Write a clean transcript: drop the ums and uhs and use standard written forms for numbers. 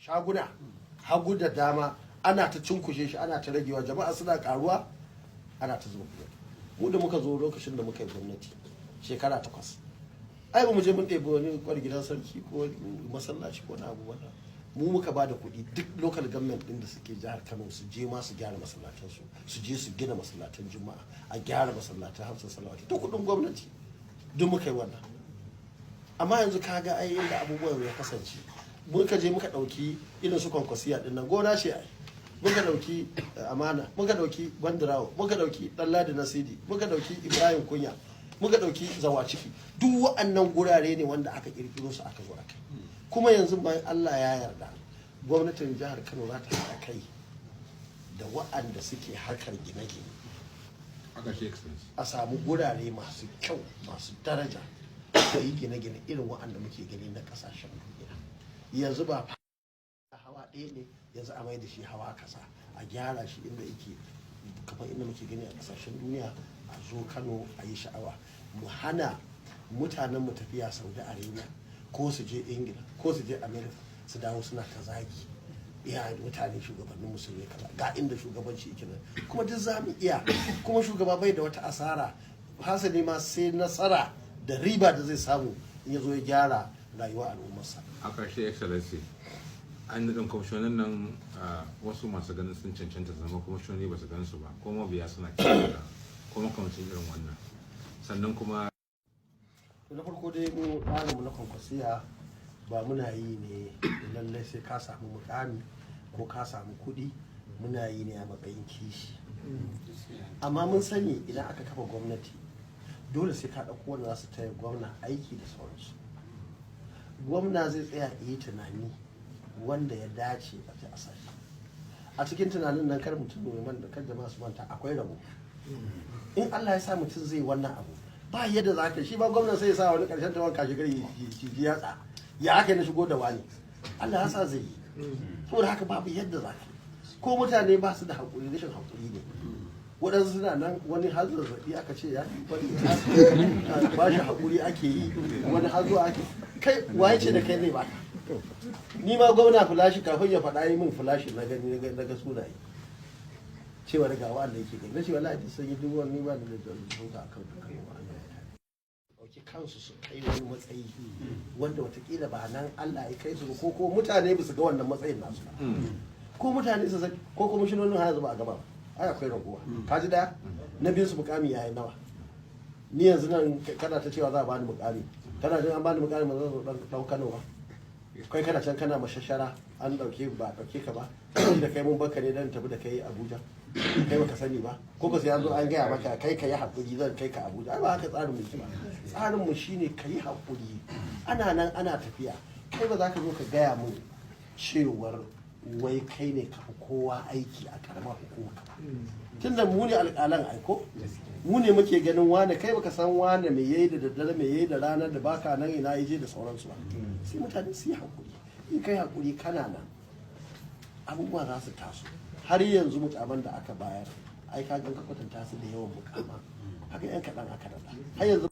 Shaguna hagu da dama ana ta cinkushe shi, ana ta ragewa, jama'a suna karuwa, ana ta zuba kuɗi. Mu da muka zo, lokacin da muka yi gwamnati shekara 8, ai ba mu je mun ɗebi wani kwar gidan sarki ko masallaci ko na abu wannan. Mu muka ba da kuɗi duk local government ɗin da suke jihar Kano su je ma su gyara masallatansu, su je su gina masallatan Juma'a, a gyara masallatan hamsin salawati ta kuɗin gwamnati. Duk muka yi wannan. Amma yanzu ka ga ai inda abubuwan ya kasance. Muka je muka ɗauki irin su Kwankwasiya ɗin nan, gona ce ai. Muka ɗauki Amana, muka ɗauki Gwandirawo, muka ɗauki Ɗanladi Nasidi, muka ɗauki Ibrahim Kunya, muka ɗauki Zawaciki. Duk wa'annan gurare ne wanda aka ƙirƙiro su, aka zo aka yi. Kuma yanzu bayan Allah ya yarda, gwamnatin jihar Kano za ta haɗa kai da wa'anda suke harkar gine-gine Aka shi, Excellency. a samu gurare masu kyau, masu daraja, a yi gine-gine irin wa'anda muke gani na kasashen duniya. Yanzu ba hawa ɗaya ne, yanzu a mai da shi hawa kasa, a gyara shi inda yake kamar inda muke gani a kasashen duniya. A zo Kano a yi sha'awa. Mu hana mutanen mu tafiya Saudi Arabia ko su je Ingila ko su je America, su dawo suna ta zagi iya mutane, shugabannin musulmi kaza, ga inda shugabanci yake nan. Kuma duk za mu iya. Kuma shugaba bai da wata asara, hasali ma sai nasara da riba da zai samu in ya zo ya gyara rayuwar al'ummarsa. A ƙarshe, Excellency, an naɗin kwamishonin nan, wasu masu ganin sun cancanta zama kwamishinoni ba su gan su ba, ko mabiya suna kira ko makamancin irin wannan, sannan kuma To, na farko dai, mu tsarinmu na Kwankwasiya ba muna yi ne lallai sai ka samu mukami ko ka samu kuɗi. Muna yi ne a matsayin kishi. Amma mun sani idan aka kafa gwamnati, dole sai ka ɗauko wanda za su taya gwamna aiki da sauransu. Gwamna zai tsaya yi tunani wanda ya dace a a sashi a cikin tunanin nan. Kar mutum ya manta, kar jama'a su manta akwai rabo. In Allah ya sa mutum zai wannan abu, ba yadda za ka shi ba. Gwamnan sai ya sa wani, karshen tawon kashi gari ya yatsa ya aka yi na shigo da wani. Allah ya sa zai yi. Saboda haka babu yadda za ka ko mutane ba su da haƙuri, rashin haƙuri ne. Waɗansu suna nan, wani har zazzaɓi aka ce ya wani ba shi haƙuri ake yi, wani har zuwa ake kai waye ce da kai zai baka. Ni ma gwamna flash kafin ya faɗa yi min flash, na gani, na ga sunaye cewa daga wanda yake gani. Na ce wallahi duk sun yi duk wani ba da da akan dukkan wa'annan mutane ɗauki kansu su kai wani matsayi wanda watakila ba nan Allah ya kai su ba, ko mutane ba su ga wannan matsayin nasu ba, ko mutane su san ko kwamishinonin har yanzu ba a gaba ba. Ai akwai raguwa. Ka ji daya na biyu su mukami yayi nawa. Ni yanzu nan kana ta cewa za a bani mukami, kana jin an bani mukami ba zan zo dan dan Kano ba. Kai kana can kana mashashara, an dauke ba dauke ka ba. Sai da kai mun baka ne dan tafi da kai Abuja, kai baka sani ba, ko ba sai an zo an gaya maka kai ka yi hakuri zan kai ka Abuja. Ai ba haka tsarin mu ba. Tsarin mu shine ka yi hakuri, ana nan ana tafiya. Kai ba za ka zo ka gaya mun cewar wai kai ne ka fi kowa aiki a karamar hukuma ka ba, tunda mu ne alƙalan aiko, mu ne muke ganin wane. Kai baka san wane me yayi da daddare, me yayi da ranar da baka nan, ina yaje da sauransu ba. Sai mutane su yi hakuri. In kai hakuri kana nan, abubuwa za su taso. Har yanzu mukaman da aka bayar, ai ka gan ka kwatanta su da yawan mukama haka yan kaɗan aka nada har yanzu.